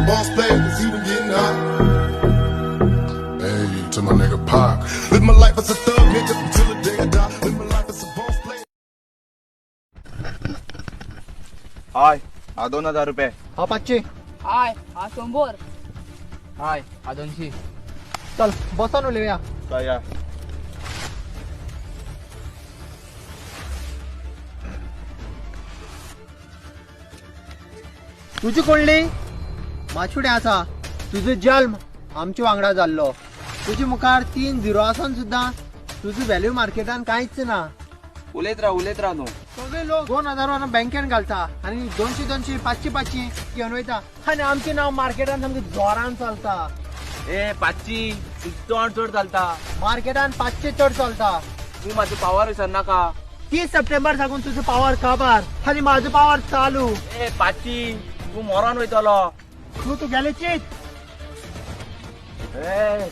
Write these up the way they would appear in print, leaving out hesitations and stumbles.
boss player, cause he been getting hot. Hey, to my nigga Pac. Live my life as a thug nigga until the day I die. Live my life as a boss player. हाय, हा 2000 रुपये. हा 500. हाय, हा 100. हाय, हा 200. चल बसा उलोवया. काय या. तुजी कोणली माछुडें आसा. तुजो जल्म आमच्या वांगडा जाल्लो. तुजे मुखार 3 झिरो आसून सुद्दां तुजो व्हॅल्यू मार्केटान कांयच ना. उलयत राव, उलयत राव न्हू. सगळे लोक 2000 वरून बँकेन घालता आनी 200 200 500 500 घेवन वयता आनी आमचें नांव मार्केटान सामकें जोरान चलता. ए 500, तुजें तोंड चड चलता. मार्केटान 500 चड चलता. तूं म्हाजो पावर विसरनाका. 30 सप्टेंबर साकून तुजो पावर काबार आनी म्हाजो पावर चालू. ए 500, तूं मरोन वयतलो. तूं तुगेलें चीत. ए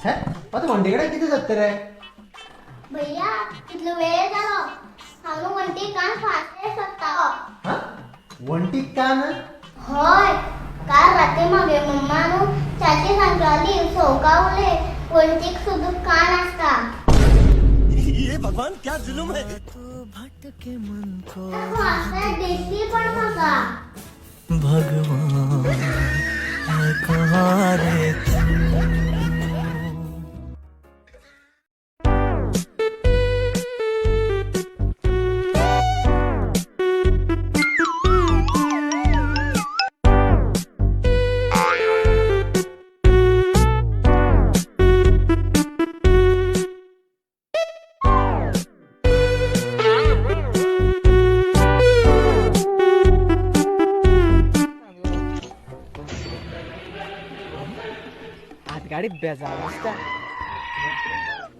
हे आतां वण्टी कडेन कितें सोदता रे? भैया, कितलो वेळ जालो, हांव न्हू वण्टीक कान फास्ट सोदता. हा, वण्टीक कान? हय, काल राती म्हागे मम्मा न्हू चाची सांगताली, सवका उलय, वण्टीक सुद्दां कान आसता. ये भगवान क्या जुलुम है. फास्ट दिसली पण म्हाका. भगवान है कहाँ रे तू. गाडी बेजार दिसता.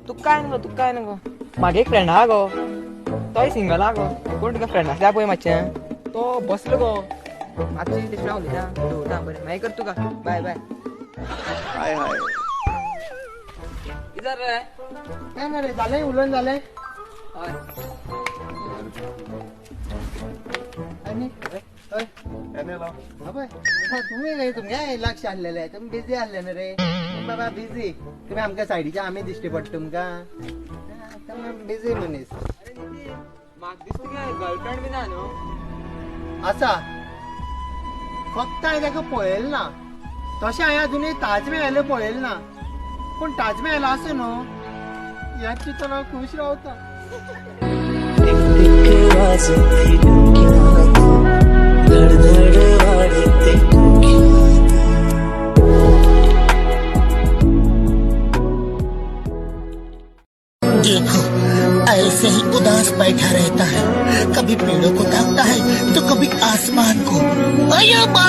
तुका काय नको, तुका काय नको. म्हागे एक फ्रेंड आहा गो, तोय सिंगल आहा गो. कोण तुका फ्रेंड आसल्यार पळय मातशें. तो बसलो गो मातशें, तेजे हांव उलयता, दवरता. बरें, मागीर कर तुका. बाय बाय. हाय हाय. कितें रे? काय ना रे, जालें उलोवन जालें. हय. आनी हय. पळय तुमी तुमगे लक्ष आसलेलें, तुमी बिजी आसले न्हू रे. तुमी बाबा बिजी, तुमी आमकां सायडीचे आमी दिश्टी पडटा तुमकां. तुमी बिजी मनीस. अरे नितीन, म्हाका दिसता तुगे गर्लफ्रेंड बी ना न्हू. आसा, फक्त हांवें ताका पळयलें ना. तशें हांवें अजुनूय ताजमहल पळयलें ना, पूण ताजमहल आसा न्हू ह्याच चिंतून हांव खूश रावता. एक वाजती डोक्यात, धडधड वाढते डोक्यात. देखो, ऐसे ही उदास बैठा रहता है. कभी पेड़ों को ताकता है तो कभी आसमान को. अरे बा,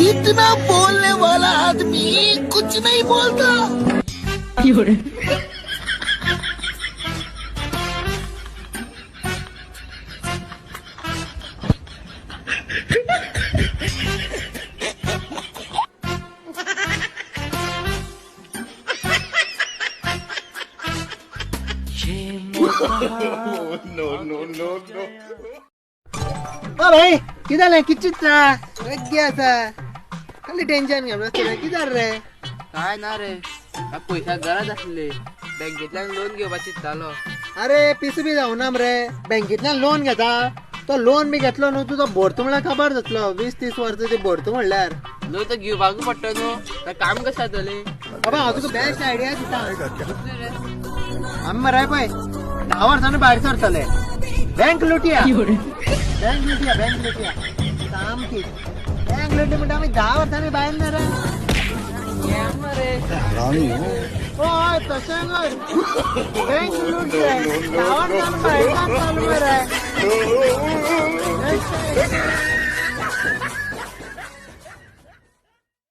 इतना बोलने वाला आदमी कुछ नहीं बोलता. No, no, no, no. ओ भाई, कितें जालें? कितें चिंत्ता? वेग्गी आसा, कसलें टेंशन घेवन बसता रे? कितें जालें रे? काय ना रे, म्हाका पयशां गरज आसली, बँकेंतल्यान लोन घेवपाक चिंत्तालो. अरे पिसो बी जावना मरे, बँकेंतल्यान लोन घेता? तो लोन बी घेतलो न्हू तुजो भरता म्हणल्यार काबार जातलो. 20-30 वर्सां ती भरता म्हणल्यार. लोन तर घेवपाकूच पडटलो न्हू, तर काम कशें जातलें? बाबा, हांव तुका बेस्ट आयडिया दिता. आमी मरे पळय 10 वर्सांनी भायर सरतले. बँक लुटया, बँक लुटया, बँक लुटया, सामकी बँक लुटली म्हणटा आमी 10 वर्सांनी भायर ना रे. मरे. हय, तशें कर, बँक लूट रे, 10 वर्सांनी भायर चालू मरे.